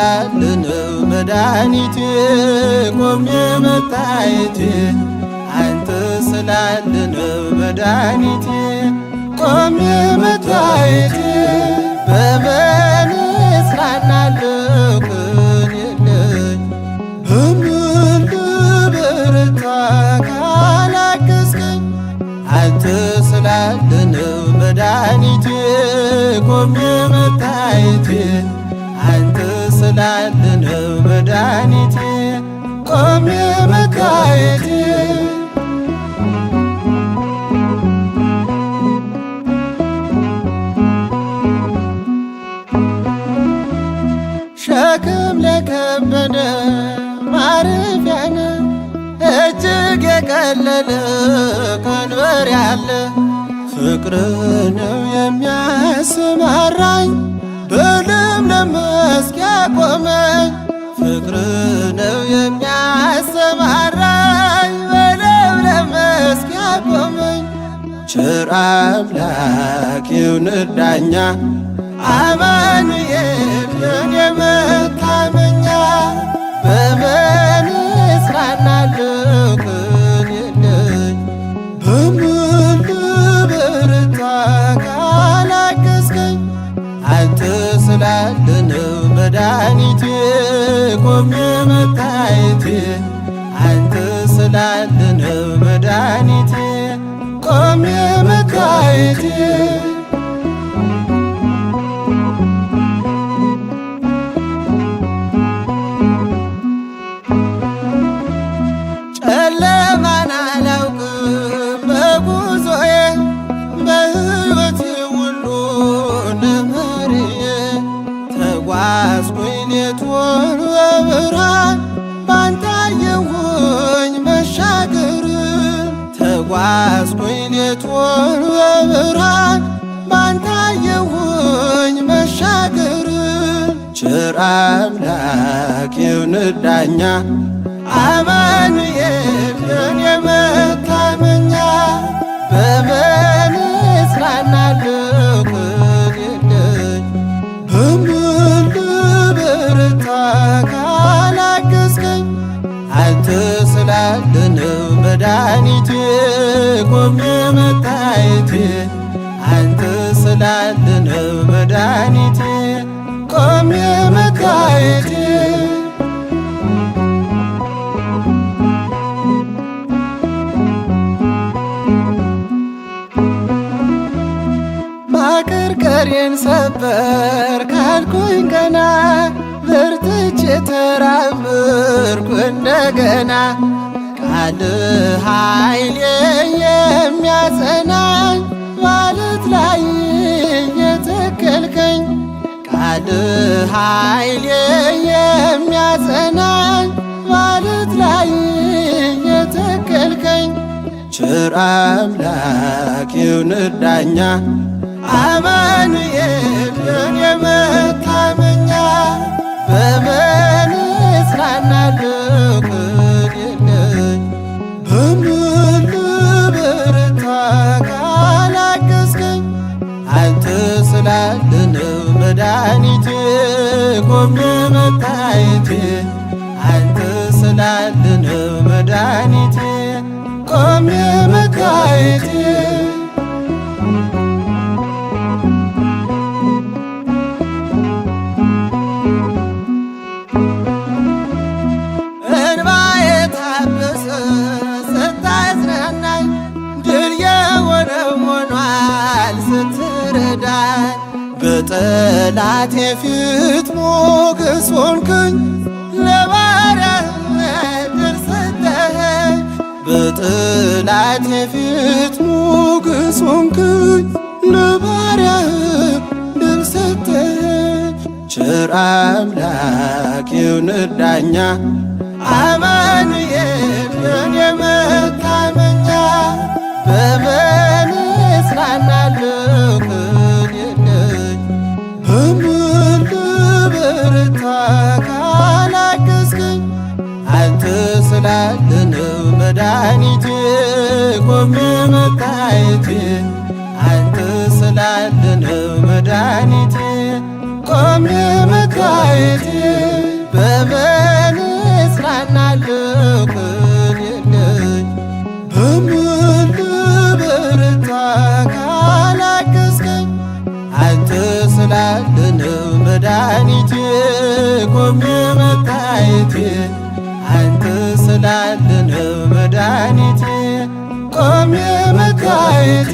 ስላለ ነው መድኃኒቴ ቆሜ መታየቴ፣ አንተ ስላለ ነው መድኃኒቴ ቆሜ መታየቴ። በምን እጽናናለሁ ቅን የለኝ፣ በምን ልበረታ ካላገዝከኝ? አንተ ስላለ ነው መድኃኒቴ ቆሜ መታየቴ፣ አንተ ስላለ ነው መድኃኒቴ ቆሜ መታየቴ። ሸክም ለከበደ ማረፊያነ፣ እጅግ የቀለለ ቀንበር ያለ፣ ፍቅር ነው የሚያሰማራኝ በለምለም መስክ ያቆመኝ። ፍቅር ነው የሚያሰማራኝ በለምለም መስክ ያቆመኝ። ቸር አምላክ ይሁን ዳኛ፣ አማኑኤል የኔ መታመኛ። በምን እጽናናለሁ ቅን የለኝ፣ በምን ልበረታ ካላገዝከኝ? አንተ ስላለ ነው መድኃኒቴ ቆሜ መታየቴ፣ አንተ ስላለ ነው መድኃኒቴ ቆሜ መታየቴ። ጨለማን አላውቅም በጉዞዬ፣ በሕይወቴ ሁሉ ነመርዬ። ተጓዝኩኝ ሌቱን በብርሃን፣ ባንተ አየሁኝ መሻገርን። ተጓዝኩኝ ሌቱን በብርሃን፣ ባንተ አየሁኝ መሻገርን። ቸር አምላክ ይሁን ዳኛ፣ አማኑኤል የኔ መታመኛ። በምን እጽናናለሁ ቅን የለኝ፣ በምን ልበረታ ካላገዝከኝ? አንተ ስላለ ነው መድኃኒቴ ቆሜ መታየቴ፣ አንተ ስላለ ነው መድኃኒቴ ቆሜ መታየቴ። ማቀርቀሬን ሰበር ካልኩኝ ገና፣ በርትቼ ተራመድኩ እንደገና። ቃል ኃይሌ የሚያጸናኝ፣ ማለት ላይ የተከልከኝ። ቃል ኃይሌ የሚያጸናኝ፣ ማለት ላይ የተከልከኝ። ቸር አምላክ ይሁን ዳኛ፣ አማኑኤል የኔ መታመኛ። በምን እጽናናለሁ ቅን የለኝ፣ በምን ልበረታ ካላገዝከኝ? አንተ ስላለ ነው መድኃኒቴ ቆሜ መታየቴ፣ አንተ ስላለ ነው መድኃኒቴ ቆሜ መታየቴ። እንባዬ ታበሰ ስታጽናናኝ፣ ድል የሆነው ሆኗል ስትረዳኝ። በጠላቴ ፊት ሞገስ ሆንክኝ፣ ለባሪያህ ድል ሰጠኸኝ። በጠላቴ ፊት ሞገስ ሆንክኝ፣ ለባሪያህ ድል ሰጠኸኝ። ቸር አምላክ ይሁን ዳኛ፣ አማኑኤል የኔ መታመኛ። በምን እጽናናለሁ ቅን የለኝ፣ በምን ልበረታ ካላገዝከኝ? አንተ ስላለ ነው መድኃኒቴ ቆሜ መታየቴ፣ አንተ ስላለ ነው መድኃኒቴ ቆሜ መታየቴ። ስላለ ነው መድኃኒቴ ቆሜ መታየቴ።